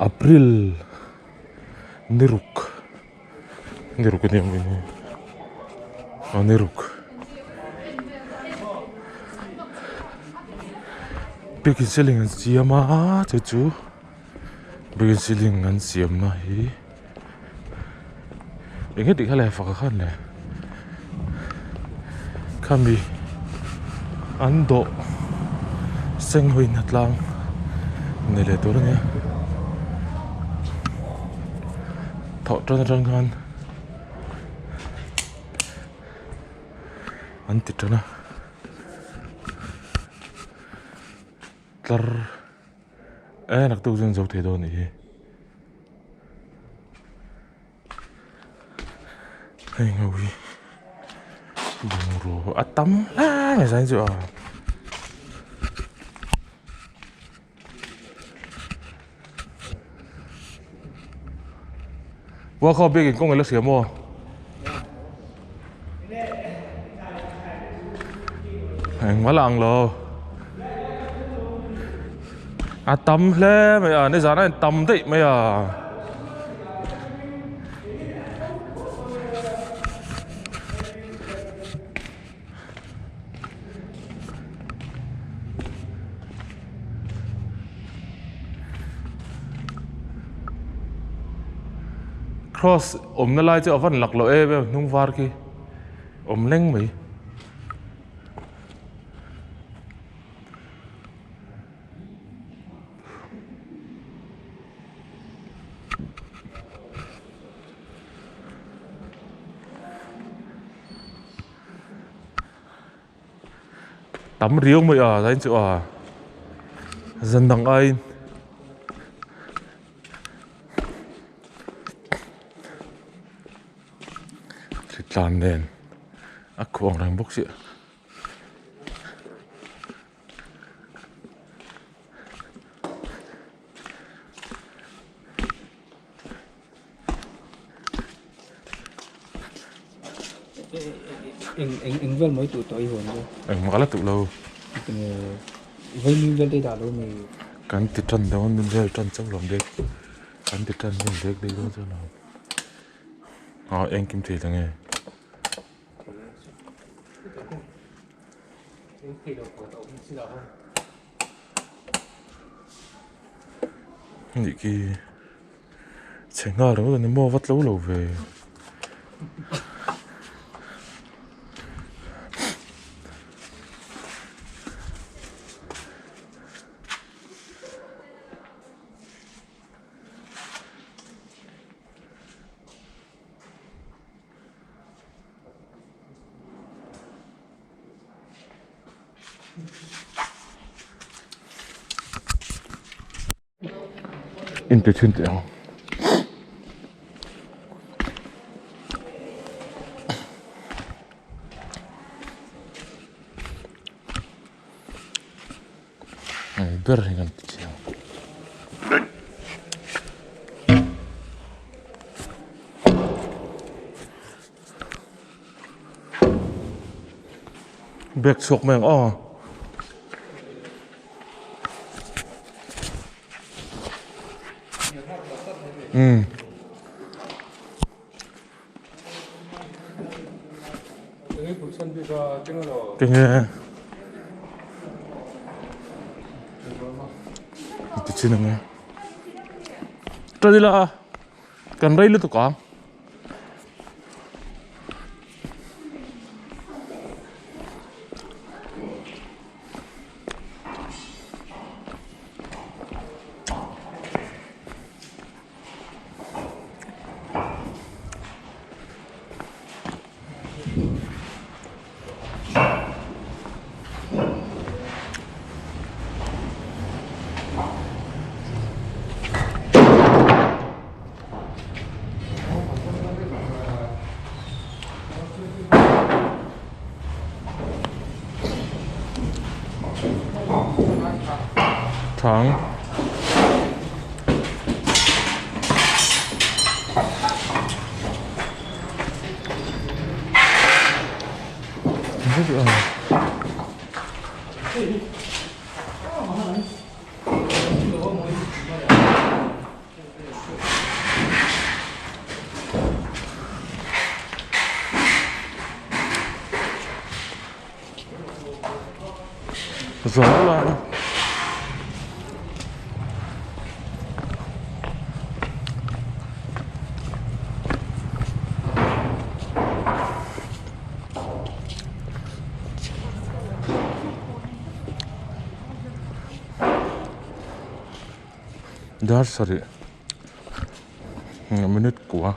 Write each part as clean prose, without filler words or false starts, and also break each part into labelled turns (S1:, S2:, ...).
S1: April ni ruk ni ruk ania maw ni aw ni ruk biakin ceiling an siam a chu chu biakin ceiling an siam na hi eng nge tih kha le faka khan le khami an dawh seng hawiin a tlang nei leh tur ania thawh tan atang khan an ti tan a tlar e naktuk chu an zo thei dawn anih hi. Hei ho hi bungraw a tam hle mai zan chu a. Workshop biakin kawng ila hria maw? Engmah la ang lo. A tam hle mai a nizan a in tam daih mai a. Cross awmna lai chu a van lak loh em em hnung var khi awm leng mai. Tam riau mai a zain chu a zan dang aiin hritlan nen a khuang reng bawk sia.
S2: Eng eng eng vel mai tuh tawh i huan chu.
S1: Engmah la tuh lo.
S2: Tinge vaimim vel te i dah lo mi.
S1: Kan ti tan dawn min vel tan chauh lo dek. Kan ti tan dawn dek dek dawn chauh lo. Ah engkim thei ta nge. Nih khi chhe nghal ringawt a ni maw va tlo lo ve. Inti thin teh ang. Ber hi kan ti chiang. Bag chhuak mai ang aw. Umm. Tinge ti chin ang e. Tawlh ila kan rei lutuk ang. Thang. Zawng la a. Dar sarih minute kua.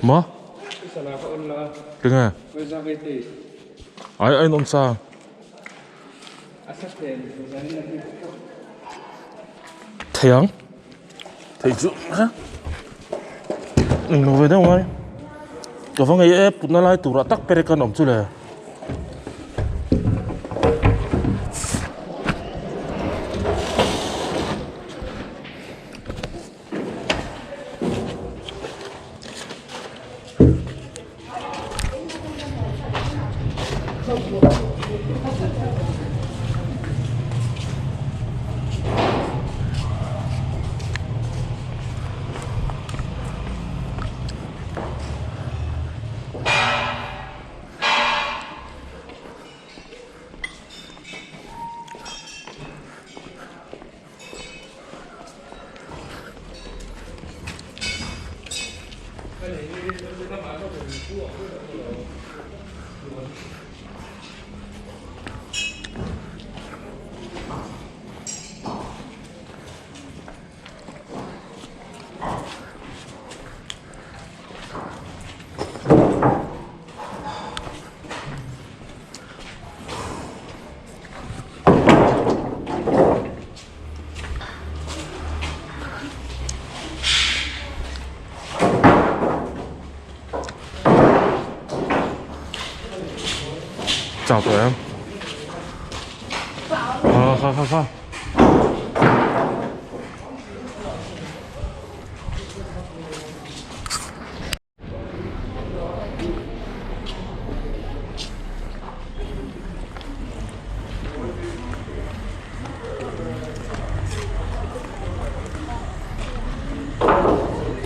S1: Ma? Tinge? Ai ai nom sa. Thei ang. Thei chu ha. Eng lo ve deuh ngai. Ka va ngei e putna lai turah tak perek an awm chu le. Chào tụi em. Kha kha kha kha.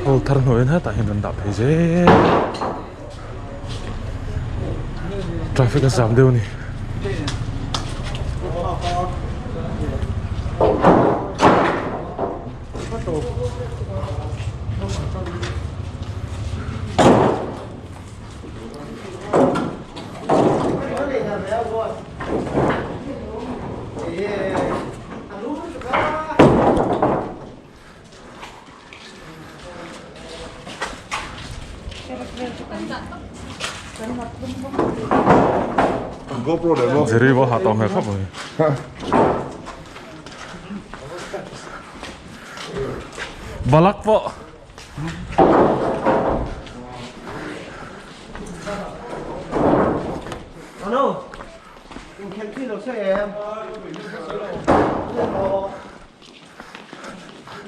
S1: Hall thar hnuaiin hetah hian an dah phei zel traffic a zam deuh a ni. Jerry pawh hah tawh hmel khawp mai. Balak pawh.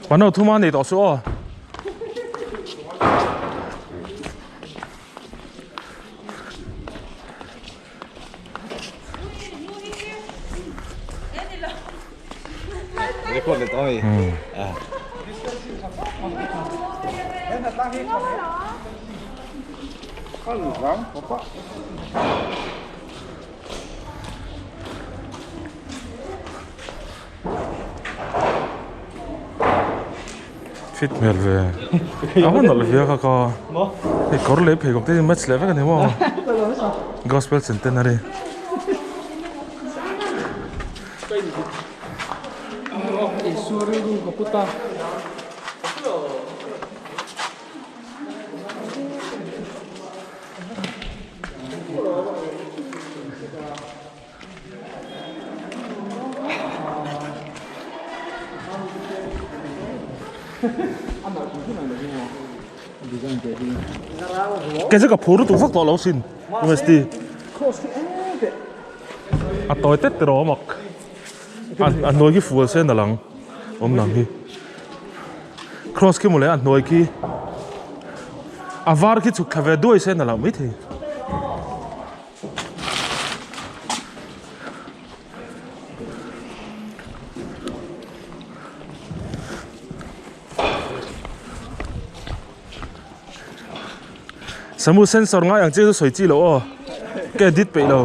S1: Pano thuma nei tawh suh aw. Fit hmel ve a va nalh ve a ka ka hei kawr leh pheikhawk te hi match leh vek a ni maw gospel centenary. Kei chu ka phur lutuk vak tawh lo sin UST a tawi tet tiraw a mak a hnuai khi fual sen a lang awm lang hi cross khi mawle a hnuai khi a var khi chhuk thla ve duai sen a lang maithei. Samu sensor ngai ang chi chu sawi chi loh aw ka edit peih lo.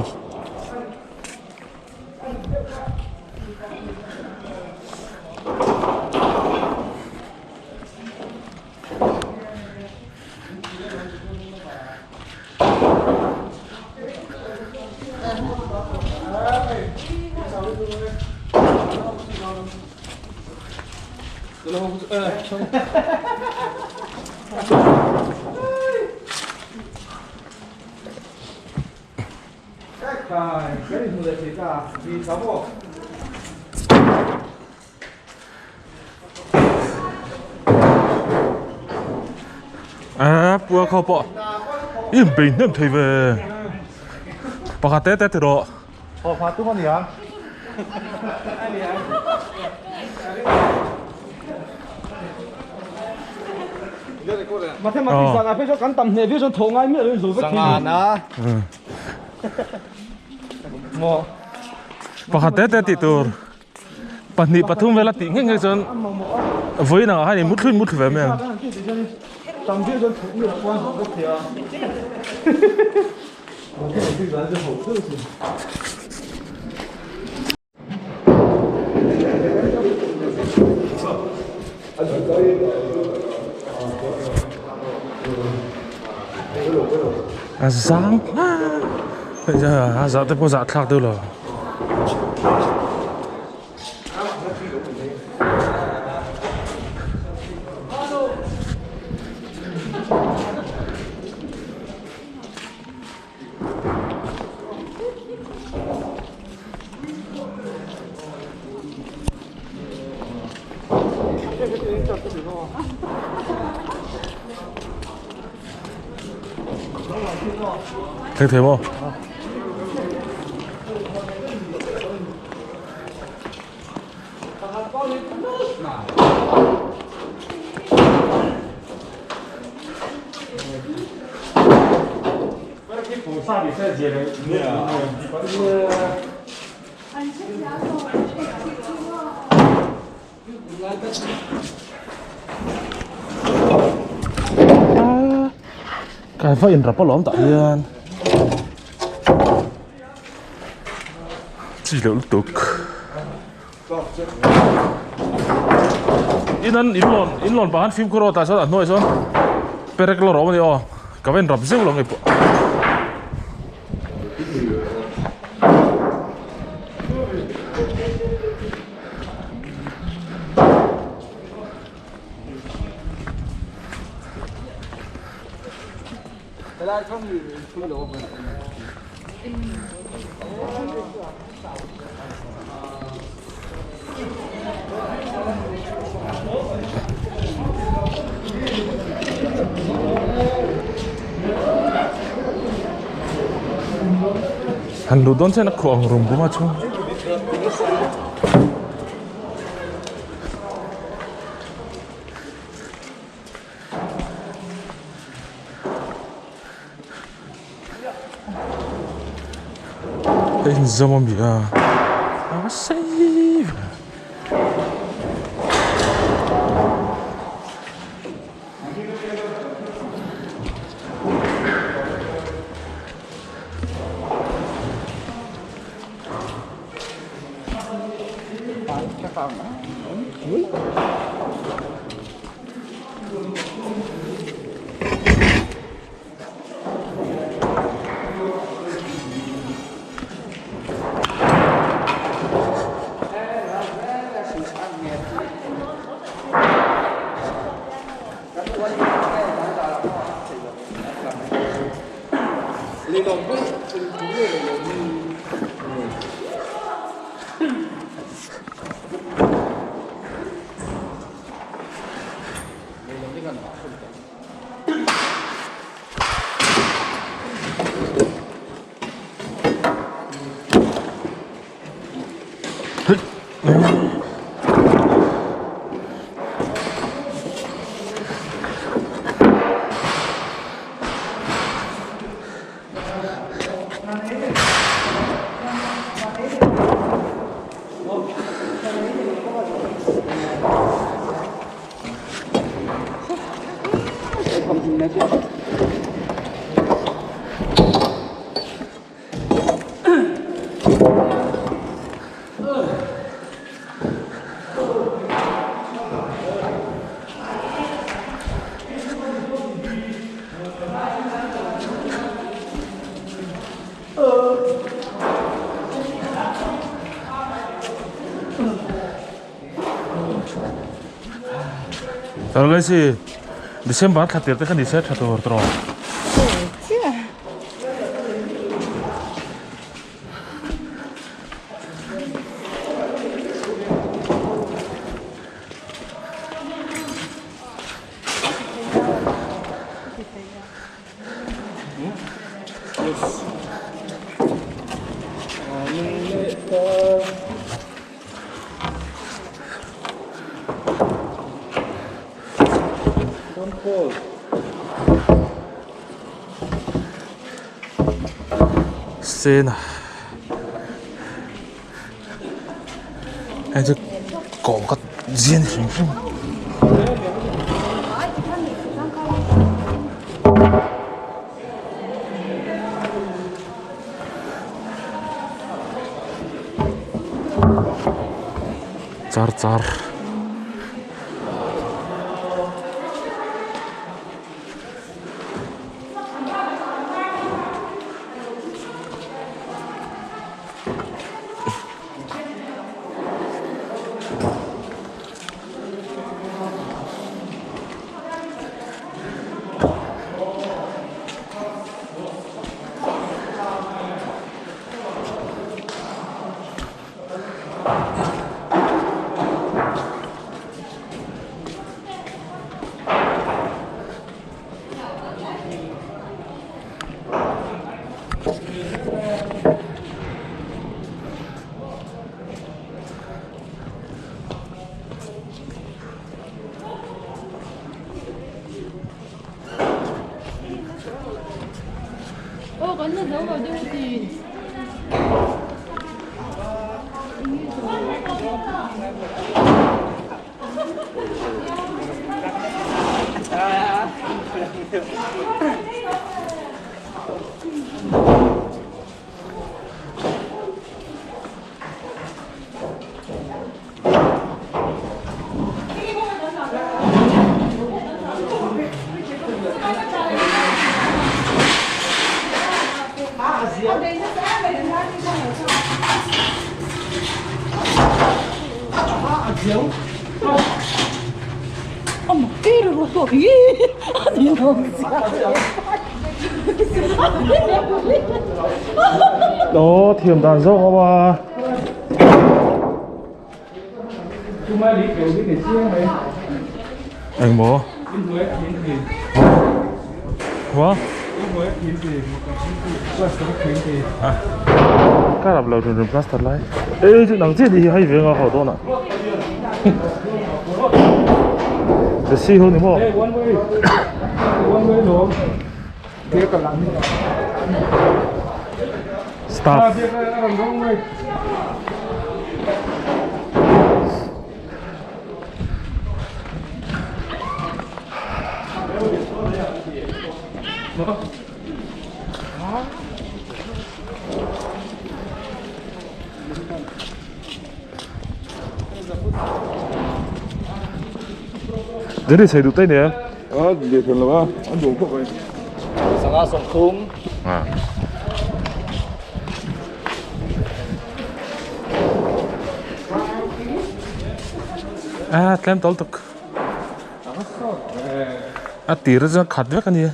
S1: A pua kho pawh i bei hnem thei ve pakhat te te ti rawh.
S3: Thawhhma tum a nia.
S2: Mathematics dan ah phei chuan kan tam hneh viau chuan thawh ngai miah loin zo vek thei
S3: Zangana.
S2: Maw.
S1: Pakhat te te tih tur pahnih pathum vel a tih nghe nghe chuan vawiin ang ah hian i muthlui muthlui ve mai ang.
S2: Tam viau chuan thawh miah loh pawn zo vek thei a. Mathematics dan chu ho deuh sin.
S1: A zang a zah te pawh zah thlak deuh lo. Thei thei maw? Kai va in rap alawm tah hian chi loh lutuk in an in lawn in lawn pah khan fimkhur aw tah sawn a hnuaiah sawn perek la rawm a ni aw ka va in rap zeuh lo ngei pawh. Han luh dawn chian a khuh ang rum rum a chhung. Hei hi zam a mi a a sei ve. Lesi December thla tir te kha ni se tha tur tawh. Sena hei chu kawng ka zian hrim hrim. Char char. Đó thiểm đàn dốc không à Anh bố Quá À Cái làm lâu rồi plaster lại Ê chứ nắng chết đi hay về ngõ đó nè The sea hole mo.
S2: One way. One way no.
S1: Staff. Đến đây xây được tới nè.
S3: Ờ, để thuyền là ba, ăn uống không vậy?
S2: Sanga song thum.
S1: À. À, tlem tol tuk. A tir chu khat vek a ni.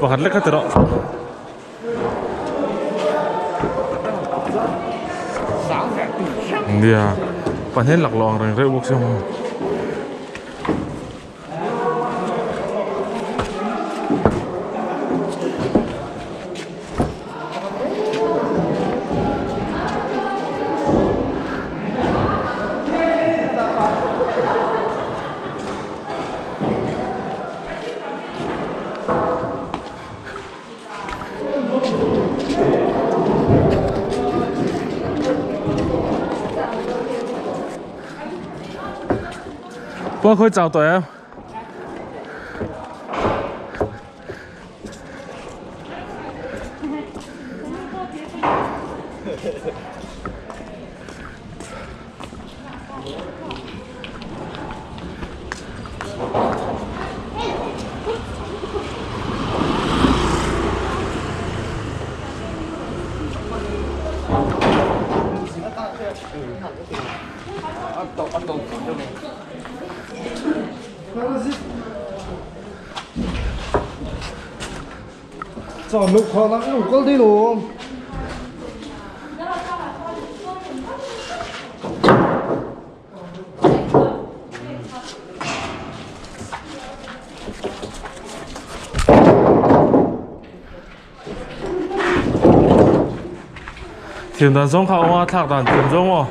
S1: Pakhat lek kha ti rawh. Nia pahnih laklawh ang reng reuh bawk sia maw. Pua khawi chau tawh em? Thiam dan zawng kha a awm a, thlak dan thiam zawng aw.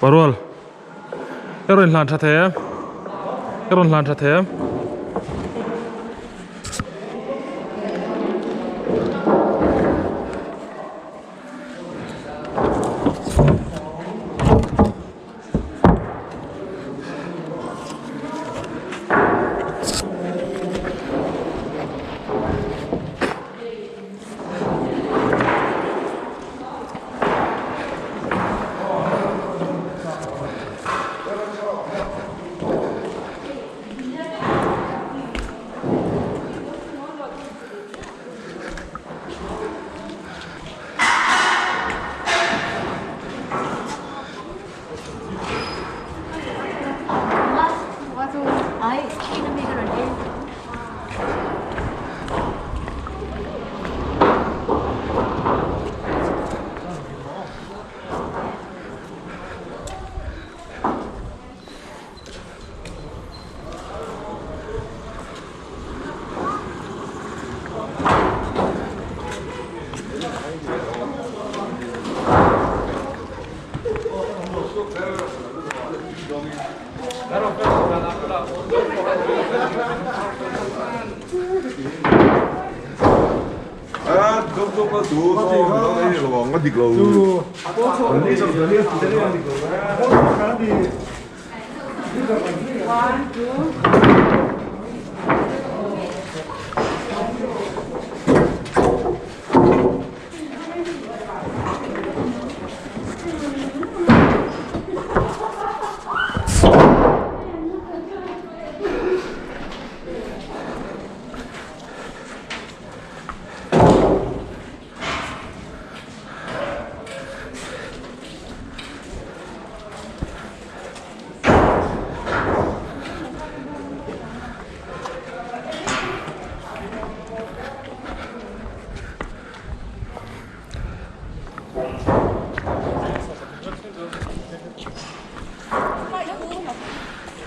S1: Parol ka rawn hlan tha thei em ka rawn hlan tha thei em.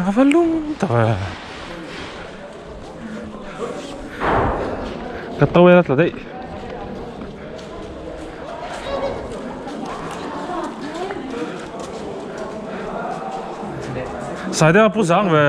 S1: A va lung tak e. Ka towel a tla daih. Sai deuh a pu zang ve.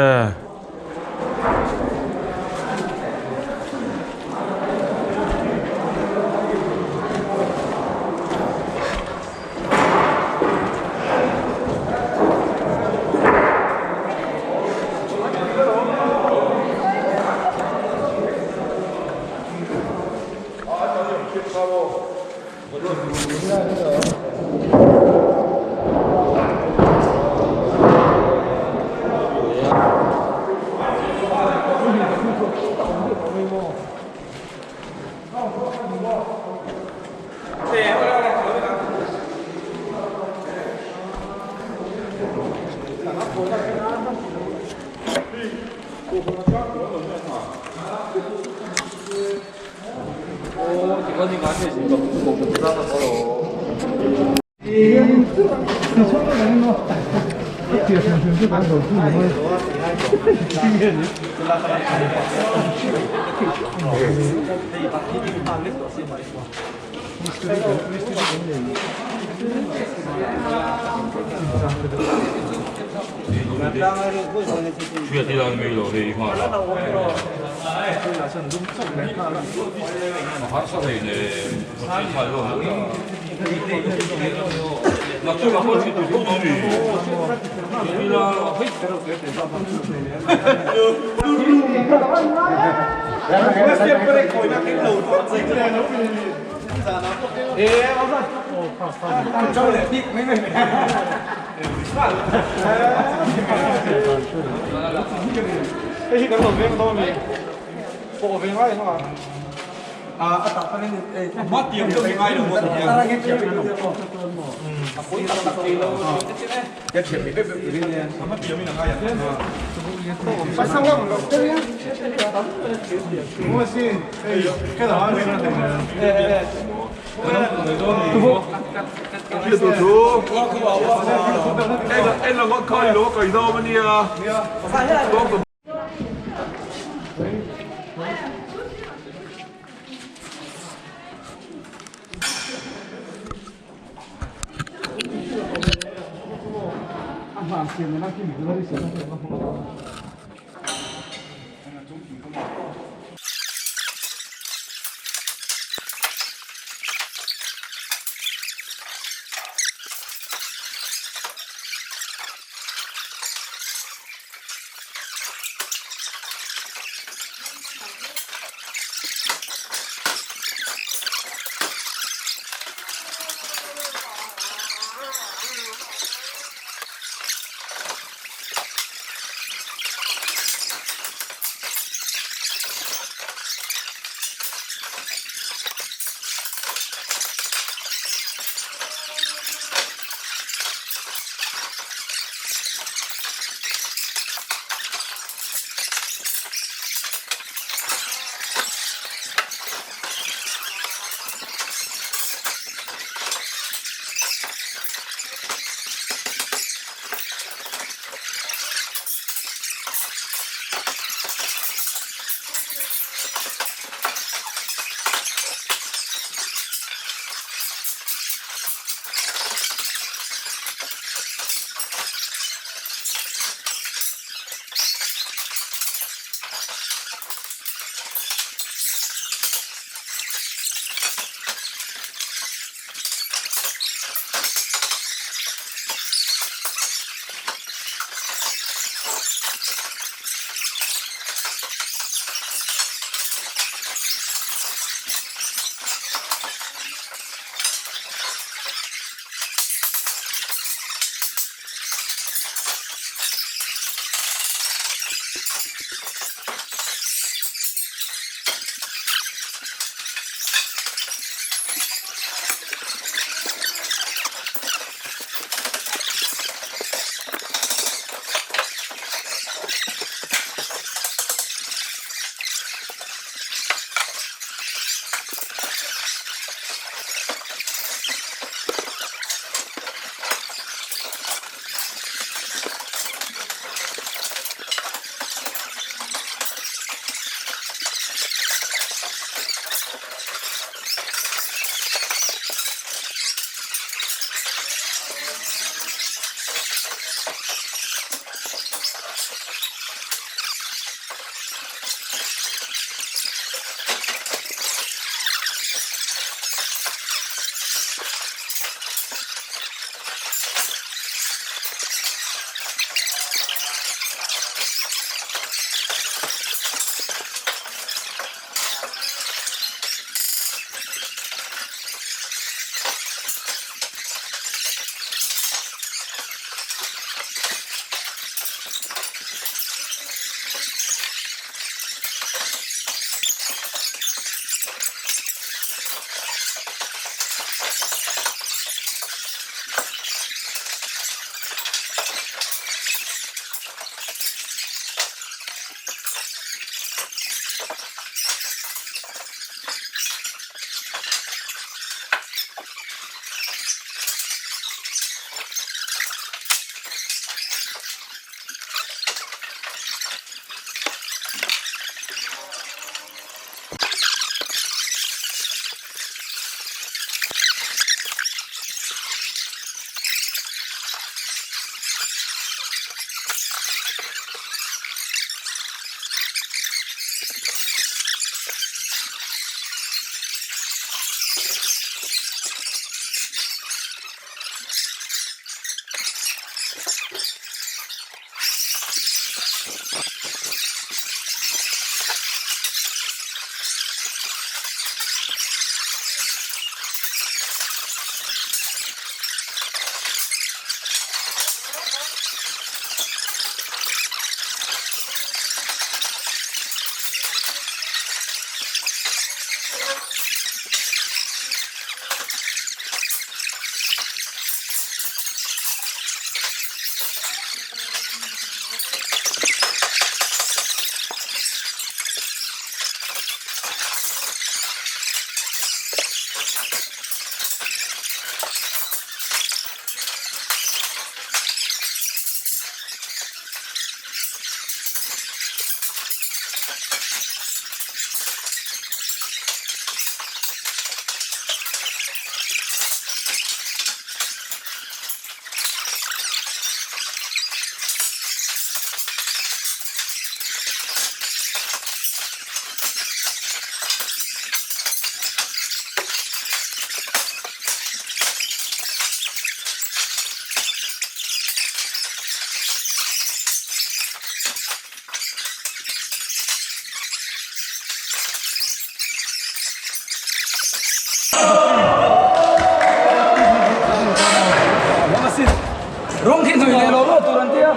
S2: tur an tia.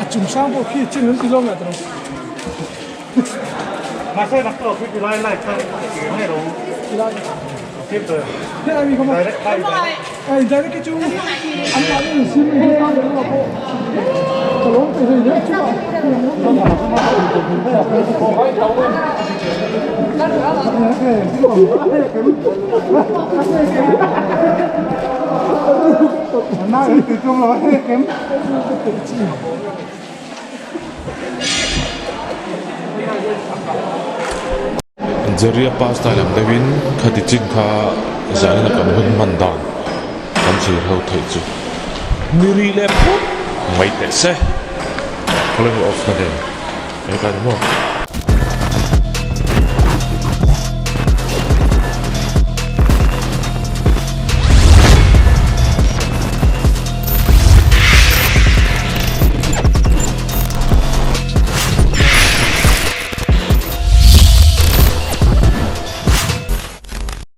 S2: A chung sang pawh khi chin an ti zawk leh tawh. Ai direct hi chu an mahni in sim hi tan leh lamah pawh ka lawm thei hlei hle chu a.
S1: Jerry-a pa style ang deuhin khati chin kha zanin a kan hun hman dan kan thlir ho theih chu ni rih leh phut mai teh se. Khawleng off na nen eng ka ni maw?